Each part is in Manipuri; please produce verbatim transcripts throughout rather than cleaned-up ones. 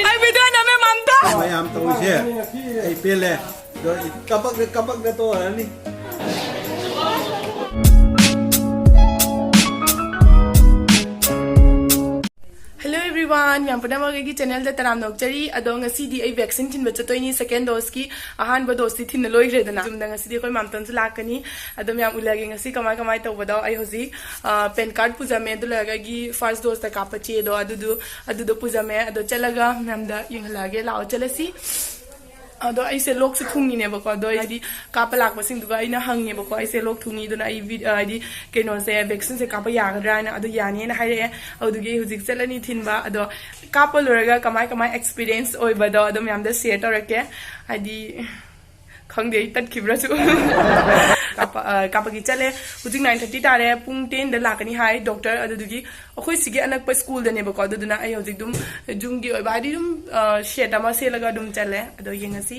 ꯑꯩ ꯚꯤꯗꯤꯑꯣ ꯅꯝꯃꯦ, ꯃꯝꯇꯥ꯫ ꯃꯌꯥꯝ ꯇꯧꯔꯤꯁꯦ ꯑꯩ ꯄꯦꯜꯂꯦ꯫ ꯑꯗꯣ ꯀꯕꯛꯅ ꯀꯕꯛꯅ ꯇꯣꯛꯑꯅꯤ꯫ Hello everyone, ꯃꯌꯥꯝ ꯄꯨꯝꯅꯃꯛ ꯑꯩꯒꯤ ꯆꯦꯅꯦꯜꯗ ꯇꯔꯥꯝꯅ ꯑꯣꯛꯆꯔꯤ꯫ ꯑꯗꯣ ꯉꯁꯤꯗꯤ ꯑꯩ ꯚꯦꯛꯁꯤꯟ ꯊꯤꯟꯕ ꯆꯠꯇꯣꯏꯅꯤ, ꯁꯦꯀꯦꯟ ꯗꯣꯁꯀꯤ꯫ ꯑꯍꯥꯟꯕ ꯗꯣꯁꯇꯤ ꯊꯤꯟꯕ ꯂꯣꯏꯈ꯭ꯔꯦꯗꯅ꯫ ꯌꯨꯝꯗ ꯉꯁꯤꯗꯤ ꯑꯩꯈꯣꯏ ꯃꯥꯝꯇꯣꯟꯁꯨ ꯂꯥꯛꯀꯅꯤ꯫ ꯑꯗꯣ ꯃꯌꯥꯝ ꯎꯠꯂꯒꯦ ꯉꯁꯤ ꯀꯃꯥꯏ ꯀꯃꯥꯏ ꯇꯧꯕꯗꯣ꯫ ꯑꯩ ꯍꯧꯖꯤꯛ, ꯑ, ꯄꯦꯟ ꯀꯥꯔꯗ ꯄꯨꯖꯝꯃꯦ, ꯑꯗꯨ ꯂꯣꯏꯔꯒ ꯑꯩꯒꯤ ꯐꯥꯔꯁ ꯗꯣꯁꯇ ꯀꯥꯞꯄ ꯆꯦꯗꯣ ꯑꯗꯨꯗꯨ, ꯑꯗꯨꯗꯣ ꯄꯨꯖꯝꯃꯦ꯫ ꯑꯗꯣ ꯆꯠꯂꯒ ꯃꯌꯥꯝꯗ ꯌꯦꯡꯍꯜꯂꯛꯑꯒꯦ꯫ ꯂꯥꯛꯑꯣ ꯆꯠꯂꯁꯤ꯫ ꯑꯗꯣ ꯑꯩꯁꯦ ꯂꯣꯛꯁꯨ ꯊꯨꯡꯉꯤꯅꯦꯕꯀꯣ꯫ ꯑꯗꯣ ꯑꯩ ꯍꯥꯏꯗꯤ ꯀꯥꯞꯄ ꯂꯥꯛꯄꯁꯤꯡꯗꯨꯒ ꯑꯩꯅ ꯍꯪꯉꯦꯕꯀꯣ, ꯑꯩꯁꯦ ꯂꯣꯛ ꯊꯨꯡꯉꯤ, ꯑꯗꯨꯅ ꯑꯩ ꯚꯤ-, ꯑ, ꯍꯥꯏꯗꯤ ꯀꯩꯅꯣꯁꯦ, ꯚꯦꯛꯁꯤꯟꯁꯦ ꯀꯥꯞꯄ ꯌꯥꯒꯗ꯭ꯔꯥ ꯍꯥꯏꯅ꯫ ꯑꯗꯣ ꯌꯥꯅꯤꯅ ꯍꯥꯏꯔꯛꯑꯦ꯫ ꯑꯗꯨꯗꯨꯒꯤ ꯑꯩ ꯍꯧꯖꯤꯛ ꯆꯠꯂꯅꯤ ꯊꯤꯟꯕ꯫ ꯑꯗꯣ ꯀꯥꯞꯄ ꯂꯣꯏꯔꯒ ꯀꯃꯥꯏ ꯀꯃꯥꯏ ꯑꯦꯛꯁꯄꯤꯔꯤꯌꯦꯟꯁ ꯑꯣꯏꯕꯗꯣ ꯑꯗꯨꯝ ꯃꯌꯥꯝꯗ ꯁꯤꯌꯔ ꯇꯧꯔꯛꯀꯦ꯫ ꯍꯥꯏꯗꯤ ꯈꯪꯗꯦ ꯑꯩ ꯇꯠꯈꯤꯕ꯭ꯔꯥꯁꯨ꯫ ꯀꯥꯞꯄ, ꯑ, ꯀꯥꯞꯄꯒꯤ ꯆꯠꯂꯦ꯫ ꯍꯧꯖꯤꯛ ꯅꯥꯏꯟ ꯊꯥꯔꯇꯤ ꯇꯥꯔꯦ, ꯄꯨꯡ ꯇꯦꯟꯗ ꯂꯥꯛꯀꯅꯤ ꯍꯥꯏ ꯗꯣꯛꯇꯔ꯫ ꯑꯗꯨꯗꯨꯒꯤ ꯑꯩꯈꯣꯏ ꯁꯤꯒꯤ ꯑꯅꯛꯄ ꯁ꯭ꯀꯨꯜꯗꯅꯦꯕꯀꯣ꯫ ꯑꯗꯨꯗꯨꯅ ꯑꯩ ꯍꯧꯖꯤꯛ ꯑꯗꯨꯝ ꯌꯨꯝꯒꯤ ꯑꯣꯏꯕ ꯍꯥꯏꯗꯤ ꯑꯗꯨꯝ, ꯑ, ꯁꯦꯠ ꯑꯃ ꯁꯦꯠꯂꯒ ꯑꯗꯨꯝ ꯆꯠꯂꯦ꯫ ꯑꯗꯣ ꯌꯦꯡꯉꯁꯤ꯫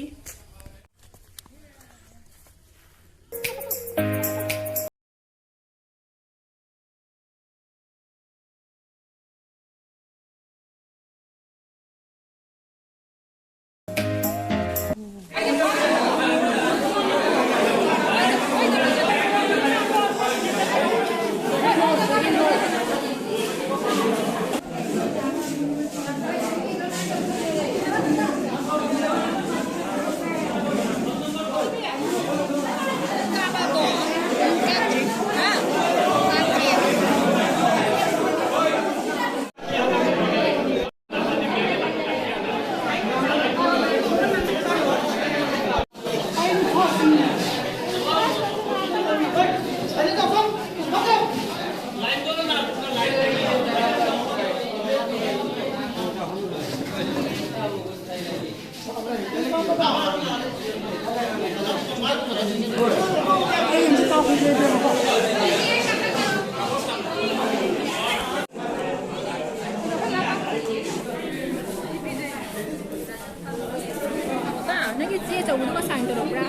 ꯅꯪꯒꯤ ꯆꯦ ꯑꯆꯧꯕꯗꯨꯒ ꯁꯥꯏꯟ ꯇꯧꯔꯛꯄ꯭ꯔꯥ?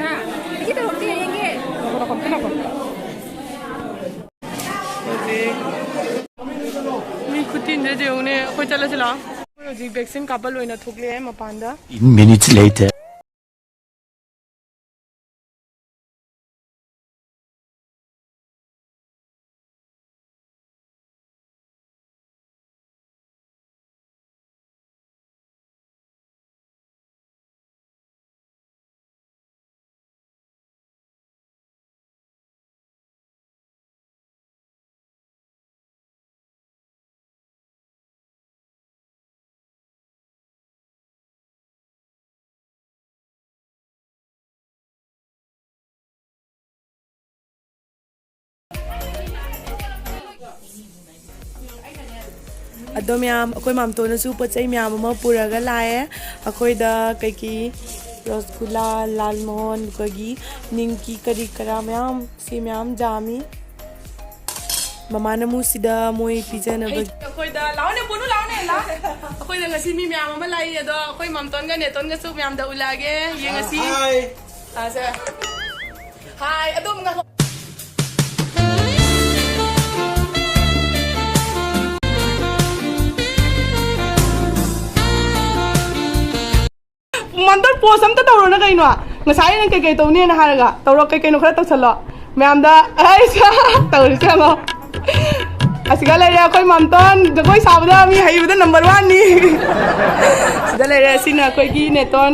ꯍꯥ? ꯑꯩꯒꯤ ꯇꯧꯔꯛꯇꯦ, ꯌꯦꯡꯒꯦ꯫ ꯍꯧꯖꯤꯛ ꯃꯤ ꯈꯨꯇꯤꯟꯗ ꯌꯦꯡꯉꯨꯅꯦ, ꯑꯩꯈꯣꯏ ꯆꯠꯂꯁꯤ ꯂꯥꯛꯑꯣ꯫ ꯍꯧꯖꯤꯛ vaccine ꯀꯥꯞꯄ ꯂꯣꯏꯅ ꯊꯣꯛꯂꯛꯑꯦ ꯃꯄꯥꯟꯗ꯫ Minutes later. ꯑꯗꯣ ꯃꯌꯥꯝ, ꯑꯩꯈꯣꯏ ꯃꯥꯝꯇꯣꯟꯅꯁꯨ ꯄꯣꯠ ꯆꯩ ꯃꯌꯥꯝ ꯑꯃ ꯄꯨꯔꯒ ꯂꯥꯛꯑꯦ꯫ ꯑꯩꯈꯣꯏꯗ ꯀꯩꯀꯩ, ꯔꯁꯒꯨꯂꯥ, ꯂꯥꯜ ꯃꯣꯍꯣꯟ, ꯑꯩꯈꯣꯏꯒꯤ ꯅꯤꯝꯀꯤ, ꯀꯔꯤ ꯀꯔꯥ ꯃꯌꯥꯝ, ꯁꯤ ꯃꯌꯥꯝ ꯌꯥꯝꯃꯤ꯫ ꯃꯃꯥꯅ ꯃꯨꯁꯤꯗ ꯃꯣꯏ ꯄꯤꯖꯅꯕ꯫ ꯑꯩꯈꯣꯏꯗ ꯂꯥꯛꯑꯣꯅꯦ, ꯄꯣꯅꯨ ꯂꯥꯛꯑꯣꯅꯦ, ꯂꯥꯛꯑꯣ꯫ ꯑꯩꯈꯣꯏꯗ ꯉꯁꯤ ꯃꯤ ꯃꯌꯥꯝ ꯑꯃ ꯂꯥꯛꯏ, ꯑꯗꯣ ꯑꯩꯈꯣꯏ ꯃꯥꯝꯇꯣꯟꯒ ꯅꯦꯇꯣꯟꯒꯁꯨ ꯃꯌꯥꯝꯗ ꯎꯠꯂꯛꯑꯒꯦ, ꯌꯦꯡꯉꯁꯤ꯫ ꯍꯥꯏ꯫ ꯑꯥ, ꯁꯦ꯫ ꯍꯥꯏ, ꯑꯗꯨꯝ ꯉꯥꯏꯈꯣ꯫ ꯃꯥꯝꯇꯣꯟ, post ꯑꯝꯇ ꯇꯧꯔꯣꯅ ꯀꯩꯅꯣ? ꯉꯁꯥꯏ ꯅꯪ ꯀꯩꯀꯩ ꯇꯧꯅꯤꯅ ꯍꯥꯏꯔꯒ ꯇꯧꯔꯣ, ꯀꯩ ꯀꯩꯅꯣ ꯈꯔ ꯇꯧꯁꯜꯂꯣ꯫ ꯃꯌꯥꯝꯗ ꯑꯩꯁ ꯇꯧꯔꯤꯁꯦ ꯌꯦꯡꯉꯣ꯫ ꯑꯁꯤꯒ ꯂꯩꯔꯦ ꯑꯩꯈꯣꯏ ꯃꯥꯝꯇꯣꯟ, ꯖꯒꯣꯏ ꯁꯥꯕꯗ ꯃꯤ ꯍꯩꯕꯗ number oneꯅꯤ꯫ ꯁꯤꯗ ꯂꯩꯔꯦ, ꯁꯤꯅ ꯑꯩꯈꯣꯏꯒꯤ ꯅꯦꯇꯣꯟ꯫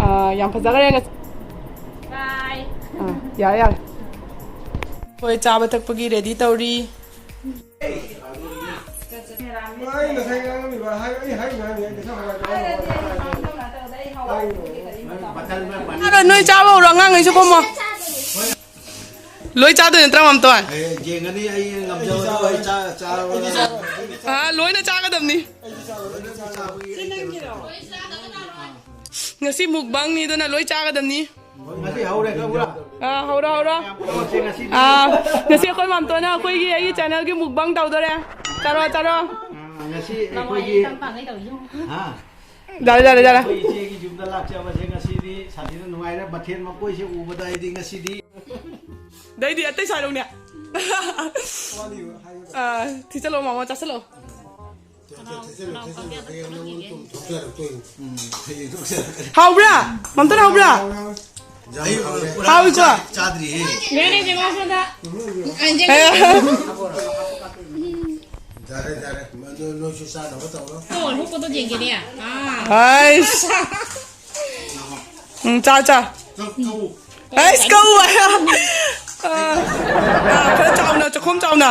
ꯑꯥ, ꯌꯥꯝ ꯐꯖꯈ꯭ꯔꯦ ꯉꯁꯤ꯫ ꯑꯥ, ꯌꯥꯔꯦ, ꯌꯥꯔꯦ꯫ ꯑꯩꯈꯣꯏ ꯆꯥꯕ ꯊꯛꯄꯒꯤ ready ꯇꯧꯔꯤ꯫ ꯑꯩ ꯉꯁꯥꯏ ꯉꯥꯡꯉꯝꯃꯤꯕ, ꯍꯥꯏ-, ꯑꯩ ꯍꯥꯏ ꯉꯥꯡꯉꯤ, ꯑꯩ ꯉꯁꯥꯏ ꯍꯋꯥꯏ ꯆꯥꯔꯝꯃꯤ꯫ ꯆꯥꯔꯣ, ꯅꯣꯏ ꯆꯥꯕ ꯍꯧꯔꯣ, ꯑꯉꯥꯡꯈꯩꯁꯨ ꯈꯣꯝꯃꯣ꯫ ꯂꯣꯏ ꯆꯥꯗꯣꯏ ꯅꯠꯇ꯭ꯔꯥ, ꯃꯥꯝꯇꯣꯟ? ꯑꯦ, ꯌꯦꯡꯉꯅꯤ, ꯑꯩ ꯉꯝꯖꯕꯗꯣ ꯑꯩ ꯆꯥ-, ꯆꯥꯔꯕ꯭ꯔꯥ? ꯑꯥ, ꯂꯣꯏꯅ ꯆꯥꯒꯗꯕꯅꯤ꯫ ꯂꯣꯏꯅ ꯆꯥꯕꯒꯤ ꯑꯩ ꯀꯩꯅꯣ ꯇꯧꯔꯦ꯫ ꯉꯁꯤ mukbangꯅꯤ, ꯑꯗꯨꯅ ꯂꯣꯏ ꯆꯥꯒꯗꯕꯅꯤ꯫ ꯉꯁꯤ ꯍꯧꯔꯦ, ꯈꯪꯕ꯭ꯔꯥ? ꯑꯥ, ꯍꯧꯔꯣ, ꯍꯧꯔꯣ꯫ ꯊꯕꯛꯁꯦ ꯉꯁꯤꯗꯤ꯫ ꯑꯥ, ꯉꯁꯤ ꯑꯩꯈꯣꯏ ꯃꯥꯝꯇꯣꯟꯅ ꯑꯩꯈꯣꯏꯒꯤ, ꯑꯩꯒꯤ channelꯒꯤ mukbang ꯇꯧꯗꯣꯔꯦ꯫ ꯆꯥꯔꯣ, ꯆꯥꯔꯣ꯫ ꯑꯥ, ꯉꯁꯤ ꯑꯩꯈꯣꯏꯒꯤ, ꯍꯥ? ꯌꯥꯔꯦ, ꯌꯥꯔꯦ, ꯌꯥꯔꯦ꯫ ꯑꯩꯈꯣꯏ ꯏꯆꯦꯒꯤ ꯌꯨꯝꯗ ꯂꯥꯛꯆꯕꯁꯦ ꯉꯁꯤꯗꯤ ꯁꯥꯊꯤꯅ ꯅꯨꯡꯉꯥꯏꯔꯦ꯫ ꯃꯊꯦꯜ ꯃꯀꯣꯏꯁꯦ ꯎꯕꯗ ꯑꯩꯗꯤ ꯉꯁꯤꯗꯤ꯫ ꯑꯗꯩꯗꯤ ꯑꯇꯩ ꯁꯥꯏꯔꯧꯅꯦ꯫ ꯑꯥ, ꯊꯤꯆꯠꯂꯣ, ꯃꯥꯃꯣ, ꯆꯥꯁꯤꯜꯂꯣ꯫ ꯍꯥꯎꯕ꯭ꯔꯥ? ꯃꯝꯇꯟ ꯍꯥꯎꯕ꯭ꯔꯥ? ꯍꯥꯎꯏꯀꯣ? ꯑꯦ꯫ ꯍꯥꯏꯁ꯫ ꯎꯝ, ꯆꯥ, ꯆꯥ꯫ ꯍꯥꯏꯁ, ꯀꯧ ꯍꯥꯏ꯫ ꯑꯥ, ꯑꯥ, ꯈꯔ ꯆꯥꯎꯅ, ꯆꯥꯛꯈꯣꯝ ꯆꯥꯎꯅ꯫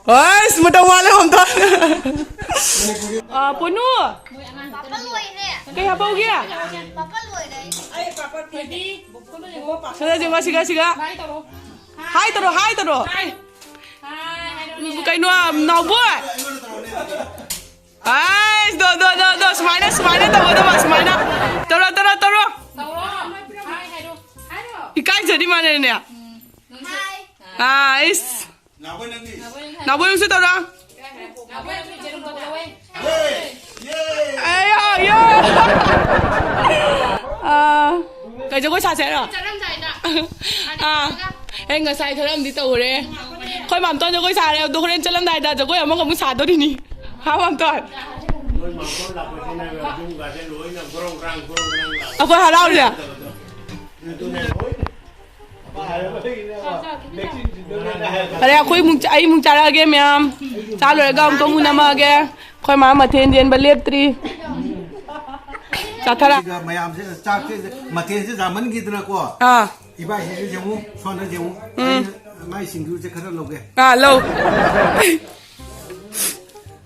ꯍꯣꯏꯁ, ꯃꯇꯧ ꯃꯥꯜꯂꯦ, ꯃꯝꯇꯟ꯫ ꯑꯥ, ꯄꯣꯅꯨ꯫ ꯄꯥꯄꯔ ꯂꯣꯏꯔꯦ꯫ ꯀꯩ ꯍꯥꯞꯄꯧꯒꯦ? ꯄꯥꯄꯔ ꯂꯣꯏꯔꯦ꯫ ꯁꯤꯒ, ꯁꯤꯒ, ꯁꯤꯒ꯫ ꯍꯥꯏ ꯇꯧꯔꯣ, ꯍꯥꯏ ꯇꯧꯔꯣ꯫ ꯀꯩꯅꯣ, ꯅꯥꯎꯕꯣꯏ꯫ ꯑꯥꯏꯁ, ꯗꯣ, ꯗꯣ, ꯗꯣ, ꯗꯣ, ꯁꯨꯃꯥꯏꯅ, ꯁꯨꯃꯥꯏꯅ ꯇꯧꯒꯗꯕ, ꯁꯨꯃꯥꯏꯅ꯫ ꯇꯧꯔꯣ, ꯇꯧꯔꯣ, ꯇꯧꯔꯣ꯫ ꯏꯀꯥꯏꯖꯔꯤ ꯃꯥꯟꯅꯅꯦ꯫ ꯑꯥꯏꯁ꯫ ꯅꯥꯎꯕꯣꯏ ꯅꯪꯁꯨ ꯇꯧꯔꯣ꯫ ꯑꯌꯣ, ꯌꯣ꯫ ꯑꯥ, ꯀꯩ ꯖꯒꯣꯏ ꯁꯥꯁꯦ ꯍꯥꯏꯔꯣ? ꯑꯥ, ꯑꯩ ꯉꯁꯥꯏ ꯈꯔ ꯑꯃꯗꯤ ꯇꯧꯔꯦ꯫ ꯑꯩꯈꯣꯏ ꯃꯥꯝꯇꯣꯟ ꯖꯒꯣꯏ ꯁꯥꯔꯦ, ꯑꯗꯣ ꯍꯣꯔꯦꯟ ꯆꯠꯂꯝꯗꯥꯏꯗ ꯖꯒꯣꯏ ꯑꯃꯒ ꯑꯃꯨꯛ ꯁꯥꯗꯣꯔꯤꯅꯤ꯫ ꯍꯥ, ꯃꯥꯝꯇꯣꯟ? ꯅꯣꯏ ꯃꯥꯝꯇꯣꯟ ꯂꯥꯛꯄꯁꯤꯅ ꯌꯨꯝꯒꯥꯁꯦ ꯂꯣꯏꯅ ꯒ꯭ꯔꯣꯡ ꯒ꯭ꯔꯥꯡ, ꯒ꯭ꯔꯣꯡ ꯒ꯭ꯔꯥꯡ ꯂꯥꯛꯑꯦ꯫ ꯑꯩꯈꯣꯏ ꯍꯔꯥꯎꯔꯦ꯫ ꯑꯗꯨꯅꯦ ꯂꯣꯏꯅ꯫ ꯐꯔꯦ, ꯑꯩꯈꯣꯏ ꯑꯃꯨꯛ, ꯑꯩ ꯑꯃꯨꯛ ꯆꯥꯔꯛꯑꯒꯦ ꯃꯌꯥꯝ꯫ ꯆꯥ ꯂꯣꯏꯔꯒ ꯑꯃꯨꯛꯀ ꯑꯃꯨꯛ ꯅꯝꯃꯛꯑꯒꯦ꯫ ꯑꯩꯈꯣꯏ ꯃꯥ ꯃꯊꯦꯟ ꯌꯦꯟꯕ ꯂꯦꯞꯇ꯭ꯔꯤ꯫ ꯆꯥꯊꯔ- ꯁꯤꯒ ꯃꯌꯥꯝꯁꯦ ꯆꯥꯛꯁꯦ, ꯃꯊꯦꯜꯁꯦ ꯌꯥꯝꯃꯟꯈꯤꯗꯅꯀꯣ꯫ ꯑꯥ꯫ ꯏꯕꯥꯏꯁꯤꯁꯨ ꯌꯦꯡꯉꯨ, ꯁꯣꯝꯗꯁꯨ ꯌꯦꯡꯉꯨ꯫ ꯎꯝ꯫ ꯑꯩꯅ ꯃꯥꯏ ꯁꯤꯡꯖꯨꯁꯦ ꯈꯔ ꯂꯧꯒꯦ꯫ ꯑꯥ, ꯂꯧ꯫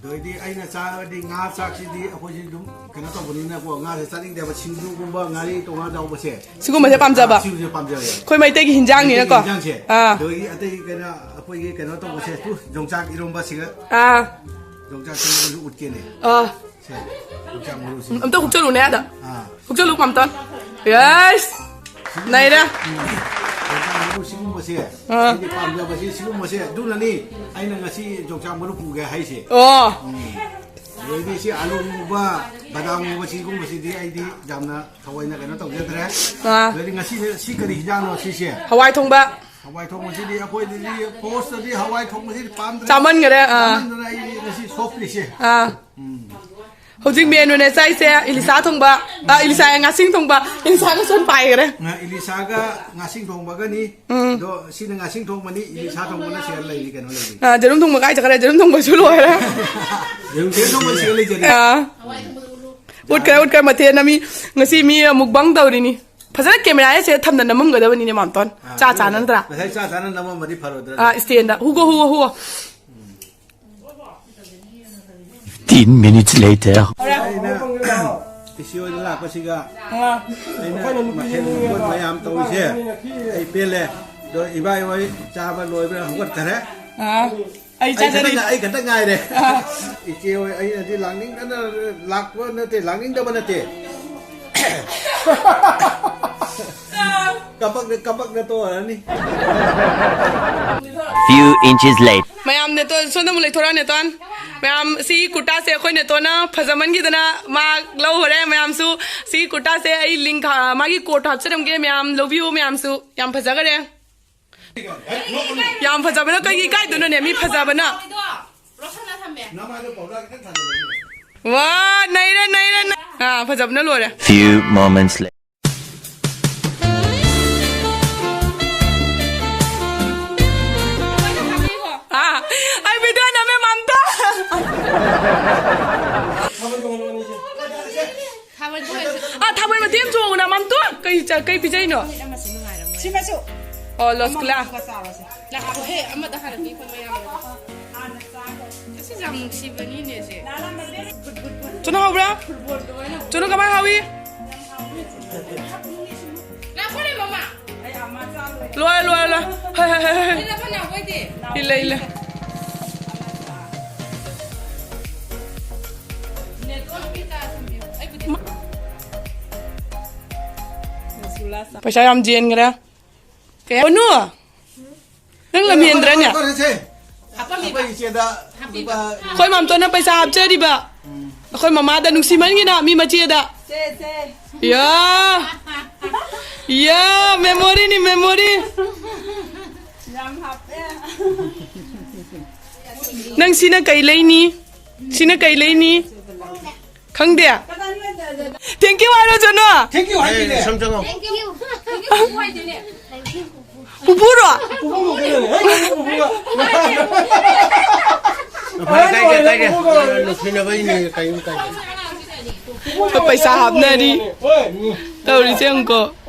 ꯑꯗꯩꯗꯤ ꯑꯩꯅ ꯆꯥꯔꯗꯤ ꯉꯥ ꯆꯥꯛꯁꯤꯗꯤ ꯑꯩꯈꯣꯏꯁꯤ ꯑꯗꯨꯝ ꯀꯩꯅꯣ ꯇꯧꯕꯅꯤꯅꯀꯣ, ꯉꯥꯁꯦ ꯆꯥꯅꯤꯡꯗꯦꯕ, ꯁꯤꯡꯖꯨꯒꯨꯝꯕ ꯉꯥꯔꯤ ꯇꯣꯉꯥꯟ ꯌꯥꯎꯕꯁꯦ꯫ ꯁꯤꯒꯨꯝꯕꯁꯦ ꯄꯥꯝꯖꯕ꯫ ꯑꯥ, ꯁꯤꯒꯨꯝꯕꯁꯦ ꯄꯥꯝꯖꯕ꯫ ꯑꯩꯈꯣꯏ ꯃꯩꯇꯩꯒꯤ ꯍꯤꯟꯖꯥꯡꯅꯤꯅꯀꯣ꯫ ꯃꯩꯇꯩꯒꯤ ꯍꯤꯟꯖꯥꯡꯁꯦ꯫ ꯑꯥ꯫ ꯑꯗꯒꯤ ꯑꯇꯩ ꯀꯩꯅꯣ ꯑꯩꯈꯣꯏꯒꯤ ꯀꯩꯅꯣ ꯇꯧꯕꯁꯦ, ꯇꯨ, ꯌꯣꯡꯆꯥꯛ ꯏꯔꯣꯝꯕꯁꯤꯒ꯫ ꯑꯥ꯫ ꯌꯣꯡꯆꯥꯛ ꯏꯔꯣꯝꯕꯁꯨ ꯎꯠꯀꯦꯅꯦ꯫ ꯑꯥ꯫ ꯁꯦ, ꯌꯣꯡꯆꯥꯛ ꯃꯔꯨꯁꯤ꯫ ꯑꯝꯇ ꯍꯨꯛꯆꯜꯂꯨꯅꯦ ꯑꯗ꯫ ꯑꯥ꯫ ꯍꯨꯛꯆꯜꯂꯨ ꯃꯥꯝꯇꯣꯟ꯫ ꯌꯦꯁ! ꯁꯤꯒꯨꯝꯕ-, ꯅꯩꯔꯦ꯫ ꯎꯝ꯫ ꯌꯣꯡꯆꯥꯛ ꯃꯔꯨ ꯁꯤꯒꯨꯝꯕꯁꯦ, ꯑꯥ꯫ ꯑꯩꯗꯤ ꯄꯥꯝꯖꯕꯁꯤ ꯁꯤꯒꯨꯝꯕꯁꯦ꯫ ꯑꯗꯨꯅꯅꯤ ꯑꯩꯅ ꯉꯁꯤ ꯌꯣꯡꯆꯥꯛ ꯃꯔꯨ ꯄꯨꯒꯦ ꯍꯥꯏꯁꯦ꯫ ꯑꯣ꯫ ꯎꯝ꯫ ꯑꯗꯩꯗꯤ ꯁꯤ ꯑꯥꯂꯨ ꯉꯧꯕ, ꯕꯗꯥꯝ ꯉꯧꯕ ꯁꯤꯒꯨꯝꯕꯁꯤꯗꯤ ꯑꯩꯗꯤ ꯌꯥꯝꯅ ꯊꯑꯣꯏꯅ ꯀꯩꯅꯣ ꯇꯧꯖꯗ꯭ꯔꯦ꯫ ꯑꯥ꯫ ꯑꯗꯩꯗꯤ ꯉꯁꯤꯁꯦ ꯁꯤ ꯀꯔꯤ ꯍꯤꯟꯖꯥꯡꯅꯣ ꯁꯤꯁꯦ? ꯍꯋꯥꯏ ꯊꯣꯡꯕ꯫ ꯍꯋꯥꯏ ꯊꯣꯡꯕꯁꯤꯗꯤ ꯑꯩꯈꯣꯏꯗꯗꯤ ꯄꯣꯁꯇꯗꯤ ꯍꯋꯥꯏ ꯊꯣꯡꯕꯁꯤꯗꯤ ꯄꯥꯝꯗ꯭ꯔꯦ꯫ ꯆꯥꯃꯟꯈꯔꯦ, ꯑꯥ꯫ ꯆꯥꯃꯟꯗꯅ ꯑꯩ ꯉꯁꯤ ꯊꯣꯛꯇ꯭ꯔꯤꯁꯦ꯫ ꯑꯥ꯫ ꯎꯝ꯫ ꯍꯧꯖꯤꯛ ꯃꯦꯟ ꯑꯣꯏꯅ ꯆꯥꯏꯁꯦ ꯏꯂꯤꯁꯥ ꯊꯣꯡꯕ, ꯑ, ꯏꯂꯤꯁꯥ ꯉꯥꯁꯤꯡ ꯊꯣꯡꯕ, ꯏꯂꯤꯁꯥꯒ ꯁꯨꯝ ꯄꯥꯏꯈ꯭ꯔꯦ꯫ ꯉꯥ-, ꯏꯂꯤꯁꯥꯒ ꯉꯥꯁꯤꯡ ꯊꯣꯡꯕꯒꯅꯤ꯫ ꯎꯝ꯫ ꯑꯗꯣ ꯁꯤꯅ ꯉꯥꯁꯤꯡ ꯊꯣꯡꯕꯅꯤ, ꯏꯂꯤꯁꯥ ꯊꯣꯡꯕꯅ ꯁꯤꯗ ꯂꯩꯔꯤ, ꯀꯩꯅꯣ ꯂꯩꯔꯤ꯫ ꯑ, ꯌꯦꯔꯨꯝ ꯊꯣꯡꯕ ꯀꯥꯏ ꯆꯠꯈ꯭ꯔꯦ? ꯌꯦꯔꯨꯝ ꯊꯣꯡꯕꯁꯨ ꯂꯣꯏꯔꯦ꯫ ꯌꯦꯔꯨꯝ, ꯌꯦꯔꯨꯝ ꯊꯣꯡꯕ ꯁꯤꯗ ꯂꯩꯖꯔꯤ꯫ ꯑ꯫ ꯎꯠꯈ꯭ꯔꯦ, ꯎꯠꯈ꯭ꯔꯦ ꯃꯊꯦꯜ ꯑꯃꯤ꯫ ꯉꯁꯤ ꯃꯤ ꯃꯨꯛꯕꯥꯡ ꯇꯧꯔꯤꯅꯤ꯫ ꯐꯖꯅ ꯀꯦꯃꯦꯔꯥꯁꯦ ꯊꯝꯅ ꯅꯝꯃꯝꯒꯗꯕꯅꯤꯅꯦ, ꯃꯥꯝꯇꯣꯟ꯫ ꯑ, ꯆꯥ ꯆꯥ ꯅꯠꯇ꯭ꯔꯥ? ꯉꯁꯥꯏ ꯆꯥ ꯆꯥꯅ ꯅꯝꯃꯝꯃꯗꯤ ꯐꯔꯣꯏꯗ꯭ꯔꯥ? ꯑ, stand ꯗ꯫ ꯍꯨꯒꯣ, ꯍꯨꯒꯣ, ꯍꯨꯒꯣ꯫ Ten minutes later. ꯑꯩꯅ ꯏꯆꯦ ꯍꯣꯏꯗ ꯂꯥꯛꯄꯁꯤꯒ ꯑꯥ꯫ ꯑꯩꯅ ꯃꯊꯦꯜ ꯂꯨꯀꯣꯏ ꯃꯌꯥꯝ ꯇꯧꯔꯤꯁꯦ ꯑꯩ ꯄꯦꯜꯂꯦ꯫ ꯑꯗꯣ ꯏꯕꯥꯏ ꯍꯣꯏ ꯆꯥꯕ ꯂꯣꯏꯕ꯭ꯔꯥ ꯍꯧꯒꯠꯈꯔꯦ꯫ ꯑꯥ꯫ ꯑꯩ ꯑꯩ ꯈꯛꯇ ꯆꯥꯖꯔꯤ꯫ ꯉꯥꯏ-, ꯑꯩ ꯈꯛꯇ ꯉꯥꯏꯔꯦ꯫ ꯑꯥ꯫ ꯏꯆꯦ ꯍꯣꯏ ꯑꯩꯅꯗꯤ ꯂꯥꯛꯅꯤꯡꯗꯅ ꯂꯥꯛꯄ ꯅꯠꯇꯦ, ꯂꯥꯛꯅꯤꯡꯗꯕ ꯅꯠꯇꯦ꯫ ꯀꯄꯛꯅ, ꯀꯄꯛꯅ ꯇꯣꯛꯑꯅꯤ꯫ Few inches later. ꯃꯌꯥꯝ ꯅꯦꯇꯣꯟ, ꯁꯣꯝꯗ ꯑꯃꯨꯛ ꯂꯩꯊꯣꯔꯛꯑꯣ, ꯅꯦꯇꯣꯟ꯫ ꯃꯌꯥꯝ, ꯁꯤ ꯀꯨꯔꯇꯥꯁꯦ ꯑꯩꯈꯣꯏ ꯅꯦꯇꯣꯟꯅ ꯐꯖꯃꯟꯈꯤꯗꯅ ꯃꯥ ꯂꯧꯈꯔꯦ꯫ ꯃꯌꯥꯝꯁꯨ ꯁꯤ ꯀꯨꯔꯇꯥꯁꯦ ꯑꯩ link ꯍꯥ-, ꯃꯥꯒꯤ quote ꯍꯥꯞꯆꯔꯝꯒꯦ, ꯃꯌꯥꯝ ꯂꯧꯕꯤꯌꯨ꯫ ꯃꯌꯥꯝꯁꯨ ꯌꯥꯝ ꯐꯖꯈꯔꯦ꯫ ꯌꯥꯝ ꯐꯖꯕꯅ ꯀꯩꯒꯤ ꯏꯀꯥꯏꯗꯣꯏꯅꯣꯅꯦ? ꯃꯤ ꯐꯖꯕꯅ꯫ ꯋꯥ, ꯅꯩꯔꯦ, ꯅꯩꯔꯦ, ꯅꯩ-, ꯑꯥ, ꯐꯖꯕꯅ ꯂꯣꯏꯔꯦ꯫ Few moments later. ꯑꯥ, ꯑꯩ video ꯅꯝꯃꯦ, ꯃꯝꯇꯥ꯫ ꯑꯥ, ꯊꯥꯕꯜ ꯃꯇꯦꯛ ꯑꯃ ꯆꯣꯡꯉꯨꯅ, ꯃꯝꯇꯥ꯫ ꯀꯩ ꯆ-, ꯀꯩ ꯄꯤꯖꯩꯅꯣ? ꯁꯤꯃꯁꯨ꯫ ꯑꯣ, ꯂꯣꯁꯀꯨꯂꯥ꯫ ꯑꯃꯒ ꯆꯥꯔꯣꯁꯦ꯫ ꯂꯥꯛꯑꯣꯍꯦ, ꯑꯃꯗ ꯍꯥꯟꯅ ꯄꯤꯈꯣ ꯃꯌꯥꯝ꯫ ꯑꯁꯤ ꯌꯥꯝ ꯅꯨꯡꯁꯤꯕꯅꯤꯅꯦ, ꯁꯦ꯫ ꯆꯨꯅꯨ ꯍꯥꯎꯕ꯭ꯔꯥ? ꯆꯨꯅꯨ ꯀꯃꯥꯏ ꯍꯥꯎꯏ? ꯂꯥꯛꯈꯣꯅꯦ, ꯃꯃꯥ꯫ ꯂꯣꯏꯔꯦ, ꯂꯣꯏꯔꯦ, ꯂꯣꯏꯔꯦ꯫ ꯍꯣꯏ, ꯍꯣꯏ, ꯍꯣꯏ, ꯍꯣꯏ꯫ ꯏꯜꯂꯦ, ꯏꯜꯂꯦ꯫ ꯄꯩꯁꯥ ꯌꯥꯝ ꯆꯦꯟꯈ꯭ꯔꯦ꯫ ꯀꯩ ꯍꯥꯏꯕꯅꯣ? ꯅꯪ ꯂꯝ ꯍꯦꯟꯗ꯭ꯔꯅꯦ? ꯍꯥꯞꯄꯝꯃꯤꯕ꯫ ꯑꯩꯈꯣꯏ ꯏꯆꯦꯗ ꯍꯥꯞꯄꯤꯕ꯫ ꯂꯨꯄꯥ ꯑꯩꯈꯣꯏ ꯃꯥꯝꯇꯣꯟꯅ ꯄꯩꯁꯥ ꯍꯥꯞꯆꯔꯤꯕ꯫ ꯎꯝ꯫ ꯑꯩꯈꯣꯏ ꯃꯃꯥꯗ ꯅꯨꯡꯁꯤꯃꯟꯒꯤꯅ ꯃꯤ ꯃꯆꯦꯗ꯫ ꯁꯦ, ꯁꯦ꯫ ꯌꯥ꯫ ꯌꯥ, memory ꯅꯤ, memory꯫ ꯌꯥꯝ ꯍꯥꯞꯄꯦ꯫ ꯅꯪ ꯁꯤꯅ ꯀꯩ ꯂꯩꯅꯤ? ꯁꯤꯅ ꯀꯩ ꯂꯩꯅꯤ? ꯈꯪꯗꯦ꯫ Thank you ꯍꯥꯏꯔꯣ, ꯖꯣꯅꯣ꯫ Thank you ꯍꯥꯏꯗꯣꯏꯅꯦ꯫ ꯁꯝ ꯆꯪꯉꯣ꯫ ꯄꯨꯄꯨꯔꯣ? ꯄꯨꯄꯨ ꯀꯧꯗꯣꯏꯅꯦ꯫ ꯍꯦ, ꯄꯨꯄꯨ ꯀꯧ꯫ ꯐꯔꯦ, ꯀꯥꯏꯗꯦ, ꯀꯥꯏꯗꯦ꯫ ꯅꯨꯡꯁꯤꯅꯕꯩꯅꯦ, ꯀꯩꯝ ꯀꯥꯏꯗꯦ꯫ ꯄꯩꯁꯥ ꯍꯥꯞꯅꯔꯤ꯫ ꯍꯣꯏ꯫ ꯇꯧꯔꯤꯁꯦ ꯌꯦꯡꯉꯨꯀꯣ꯫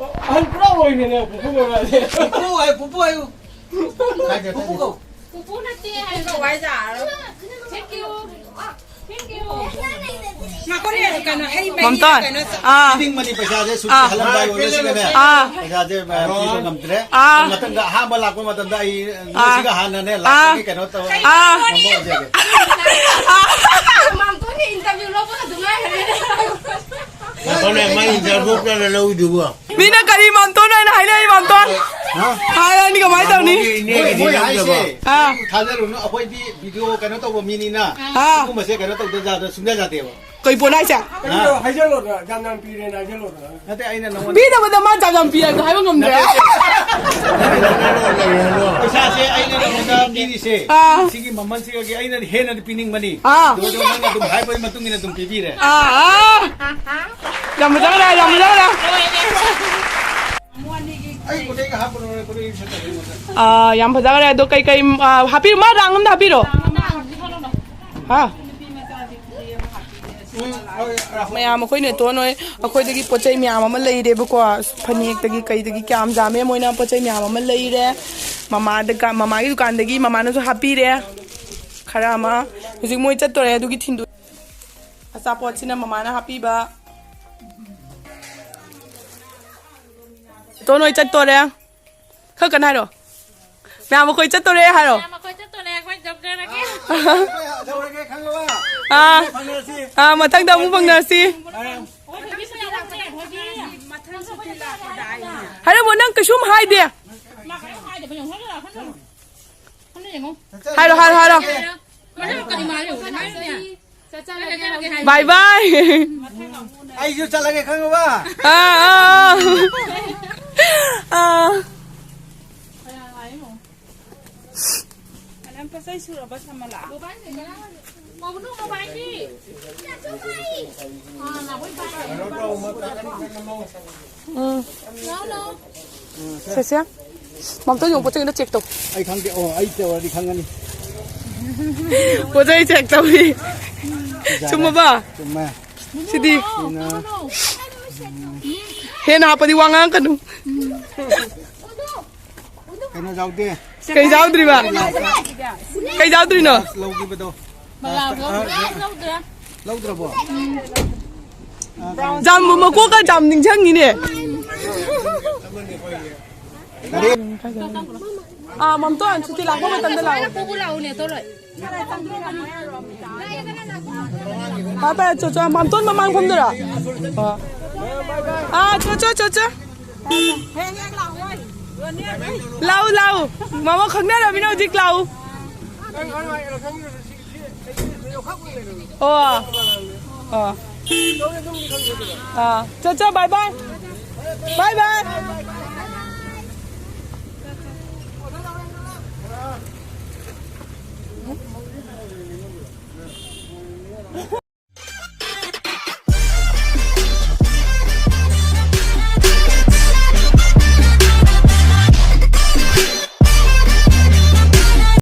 ꯑꯍꯟ ꯄꯨꯔꯥ ꯑꯣꯏꯈ꯭ꯔꯦꯅꯦ, ꯄꯨꯄꯨ ꯀꯧꯔꯛꯑꯗꯤ꯫ ꯄꯨꯄꯨ ꯍꯥꯏ, ꯄꯨꯄꯨ ꯍꯥꯏꯌꯨ꯫ ꯀꯥꯏꯗꯦ, ꯄꯨꯄꯨ ꯀꯥꯏꯗꯦ꯫ ꯀꯧ꯫ ꯄꯨꯄꯨ ꯅꯠꯇꯦ ꯍꯥꯏꯌꯣ꯫ Thank you꯫ Thank you꯫ ꯉꯥꯏꯈꯣꯅꯦ, ꯀꯩꯅꯣ, ꯍꯩ ꯃꯍꯤ ꯃꯝꯇꯣꯟ꯫ ꯀꯩꯅꯣ ꯆ- ꯑꯥ꯫ ꯄꯤꯅꯤꯡꯕꯅꯤ ꯄꯩꯁꯥꯁꯦ ꯁꯨꯇꯤ ꯑꯥ꯫ ꯍꯜꯂꯝꯗꯥꯏ ꯑꯣꯏꯕꯁꯤꯗꯅꯦ꯫ ꯑꯥ꯫ ꯄꯩꯁꯥꯁꯦ, ꯑ, ꯄꯤꯕ ꯉꯝꯗ꯭ꯔꯦ꯫ ꯑꯥ꯫ ꯃꯊꯪꯗ ꯑꯍꯥꯟꯕ ꯂꯥꯛꯄ ꯃꯇꯝꯗ ꯑꯩ ꯑꯥ꯫ ꯅꯣꯏꯁꯤꯒ ꯍꯥꯟꯅꯅꯦ ꯑꯥ꯫ ꯂꯥꯛꯄꯒꯤ ꯀꯩꯅꯣ ꯇꯧ-, ꯑꯥ꯫ ꯉꯝꯕ ꯑꯣꯏꯖꯒꯦ꯫ ꯃꯥꯝꯇꯣꯟꯒꯤ interview ꯂꯧꯕꯒ ꯑꯗꯨꯝ ꯉꯥꯏꯈ꯭ꯔꯦꯅꯦ꯫ ꯉꯥꯏꯈꯣꯅꯦ, ꯃꯥꯏ interview ꯀꯅꯥ ꯂꯧꯗꯨꯕꯣ? ꯃꯤꯅ ꯀꯔꯤ ꯃꯥꯝꯇꯣꯟ ꯍꯥꯏꯅ ꯍꯥꯏꯅꯩ, ꯃꯥꯝꯇꯣꯟ? ꯍꯥ? ꯍꯥꯏꯔꯅꯤ ꯀꯃꯥꯏꯅ ꯇꯧꯅꯤ? ꯃꯣꯏ, ꯃꯣꯏ ꯍꯥꯏꯁꯦ, ꯑꯥ꯫ ꯊꯥꯖꯔꯨꯅꯨ, ꯑꯩꯈꯣꯏꯗꯤ video ꯀꯩꯅꯣ ꯇꯧꯕ ꯃꯤꯅꯤꯅ, ꯑꯥ꯫ ꯑꯗꯨꯒꯨꯝꯕꯁꯦ ꯀꯩꯅꯣ ꯇꯧꯗ ꯌꯥꯗ-, ꯁꯨꯡꯌꯥ ꯌꯥꯗꯦꯕ꯫ ꯀꯩ ꯄꯣꯠ ꯍꯥꯏꯁꯦ? ꯍꯥ? ꯍꯥꯏꯖꯜꯂꯣꯗꯅ, ꯌꯥꯝ ꯌꯥꯝ ꯄꯤꯔꯦꯅ ꯍꯥꯏꯖꯜꯂꯣꯗꯅ꯫ ꯅꯠꯇꯦ, ꯑꯩꯅ ꯅꯉꯣꯟꯗ ꯄꯤꯗꯕꯗ ꯃꯥ ꯌꯥꯝ ꯌꯥꯝ ꯄꯤꯔꯦ ꯍꯥꯏꯕ ꯉꯝꯗ꯭ꯔꯦ꯫ ꯅꯠꯇꯦ, ꯅꯠꯇꯦ꯫ ꯄꯩꯁꯥꯁꯦ ꯑꯩꯅ ꯅꯉꯣꯟꯗ ꯄꯤꯔꯤꯁꯦ, ꯑꯥ꯫ ꯁꯤꯒꯤ ꯃꯃꯜꯁꯤꯒꯗꯤ ꯑꯩꯅ ꯍꯦꯟꯅꯗꯤ ꯄꯤꯅꯤꯡꯕꯅꯤ꯫ ꯑꯥ꯫ ꯑꯗꯨ ꯅꯪꯅ ꯑꯗꯨꯝ ꯍꯥꯏꯕꯒꯤ ꯃꯇꯨꯡ ꯏꯟꯅ ꯑꯗꯨꯝ ꯄꯤꯕꯤꯔꯦ꯫ ꯑꯥ, ꯑꯥ꯫ ꯌꯥꯝ ꯐꯖꯈ꯭ꯔꯦ, ꯌꯥꯝ ꯐꯖꯈ꯭ꯔꯦ꯫ ꯑꯩ ꯈꯨꯗꯩꯒ ꯍꯥꯞꯄꯅꯣ, ꯈꯨꯗꯩ ꯁꯦꯠꯇꯕ ꯑꯩꯉꯣꯟꯗ꯫ ꯑꯥ, ꯌꯥꯝ ꯐꯖꯈ꯭ꯔꯦ꯫ ꯑꯗꯣ ꯀꯩꯀꯩ, ꯑꯥ, ꯍꯥꯞꯄꯤꯔꯣ? ꯃꯥ round ꯑꯝꯗ ꯍꯥꯞꯄꯤꯔꯣ꯫ ꯍꯥ? ꯎꯝ, ꯍꯣꯏ, ꯍꯣꯏ꯫ ꯃꯌꯥꯝ ꯑꯩꯈꯣꯏ ꯅꯦꯇꯣꯟ ꯍꯣꯏ ꯑꯩꯈꯣꯏꯗꯒꯤ ꯄꯣꯠ ꯆꯩ ꯃꯌꯥꯝ ꯑꯃ ꯂꯩꯔꯦꯕꯀꯣ꯫ ꯐꯅꯦꯛꯇꯒꯤ ꯀꯩꯗꯒꯤ ꯀꯌꯥꯝ ꯌꯥꯝꯃꯦ, ꯃꯣꯏꯅ ꯄꯣꯠ ꯆꯩ ꯃꯌꯥꯝ ꯑꯃ ꯂꯩꯔꯦ꯫ ꯃꯃꯥꯗ ꯀ-, ꯃꯃꯥꯒꯤ ꯗꯨꯀꯥꯟꯗꯒꯤ ꯃꯃꯥꯅꯁꯨ ꯍꯥꯞꯄꯤꯔꯦ ꯈꯔ ꯑꯃ꯫ ꯍꯧꯖꯤꯛ ꯃꯣꯏ ꯆꯠꯇꯣꯔꯦ, ꯑꯗꯨꯒꯤ ꯊꯤꯟꯗꯣꯛ-, ꯑꯆꯥꯄꯣꯠꯁꯤꯅ ꯃꯃꯥꯅ ꯍꯥꯞꯄꯤꯕ꯫ ꯇꯣꯟ ꯍꯣꯏ ꯆꯠꯇꯣꯔꯦ꯫ ꯈꯔ ꯀꯟꯅ ꯍꯥꯏꯔꯣ꯫ ꯃꯌꯥꯝ ꯑꯩꯈꯣꯏ ꯆꯠꯇꯣꯔꯦ ꯍꯥꯏꯔꯣ꯫ ꯃꯌꯥꯝ ꯑꯩꯈꯣꯏ ꯆꯠꯇꯣꯔꯦ, ꯑꯩꯈꯣꯏ ꯆꯠꯆꯔꯒꯦ꯫ ꯇꯧꯔꯒꯦ ꯈꯪꯉꯕ? ꯑꯥ꯫ ꯐꯪꯅꯔꯁꯤ꯫ ꯑꯥ, ꯃꯊꯪꯗ ꯑꯃꯨꯛ ꯐꯪꯅꯔꯁꯤ꯫ ꯑꯥ꯫ ꯍꯥꯏꯔꯝꯃꯣ, ꯅꯪ ꯀꯩꯁꯨꯝ ꯍꯥꯏꯗꯦ꯫ ꯍꯥꯏꯔꯣ, ꯍꯥꯏꯔꯣ, ꯍꯥꯏꯔꯣ꯫ ꯕꯥꯏ ꯕꯥꯏ꯫ ꯑꯩꯁꯨ ꯆꯠꯂꯒꯦ ꯈꯪꯉꯕ? ꯑꯥ, ꯑꯥ꯫ ꯑꯥ꯫ ꯄꯣꯠꯆꯩ ꯁꯨꯔꯕ ꯁꯃꯂꯥ? ꯃꯧꯅꯨ ꯃꯣꯕꯥꯏꯜꯗꯤ? ꯎꯝ꯫ ꯁꯦꯁꯦ꯫ ꯃꯝꯇꯣꯟ ꯌꯦꯡꯉꯨ, ꯄꯣꯠ ꯆꯩꯗꯣ ꯆꯦꯛ ꯇꯧ꯫ ꯑꯩ ꯈꯪꯗꯦ꯫ ꯑꯣ, ꯑꯩ ꯇꯧꯔꯗꯤ ꯈꯪꯒꯅꯤ꯫ ꯄꯣꯠ ꯆꯩ ꯆꯦꯛ ꯇꯧꯔꯤ꯫ ꯆꯨꯝꯃꯕ? ꯆꯨꯝꯃꯦ꯫ ꯁꯤꯗꯤ꯫ ꯁꯤꯅ ꯍꯦꯟꯅ ꯍꯥꯞꯄꯗꯤ ꯋꯥ ꯉꯥꯡꯉꯛꯀꯅꯨ꯫ ꯀꯩꯅꯣ ꯌꯥꯎꯗꯦ꯫ ꯀꯩ ꯌꯥꯎꯗ꯭ꯔꯤꯕ? ꯀꯩ ꯌꯥꯎꯗ꯭ꯔꯤꯅꯣ? ꯂꯧꯈꯤꯕꯗꯣ꯫ ꯂꯧꯗ꯭ꯔꯕꯣ? ꯖꯥꯝꯕꯨ ꯃꯀꯣꯛꯀ ꯖꯥꯝ ꯅꯤꯡꯁꯤꯡꯉꯤꯅꯦ꯫ ꯑꯥ, ꯃꯝꯇꯣꯟ, ꯁꯨꯇꯤ ꯂꯥꯛꯄ ꯃꯇꯝꯗ ꯂꯥꯛꯑꯣ꯫ ꯄꯨꯕꯨ ꯂꯥꯛꯎꯅꯦ, ꯇꯣꯂꯣꯏ꯫ ꯄꯥꯄꯥ, ꯆꯣ, ꯆꯣ, ꯃꯝꯇꯣꯟ ꯃꯃꯥꯡ ꯐꯝꯗꯣꯏꯔꯣ? ꯑꯥ, ꯆꯣ, ꯆꯣ, ꯆꯣ, ꯆꯣ꯫ ꯂꯥꯛꯎ, ꯂꯥꯛꯎ꯫ ꯃꯃꯥ ꯈꯪꯅꯔꯃꯤꯅ ꯍꯧꯖꯤꯛ ꯂꯥꯛꯎ꯫ ꯑꯣ꯫ ꯑꯣ꯫ ꯑꯥ꯫ ꯆꯣ, ꯆꯣ, bye bye꯫ Bye bye꯫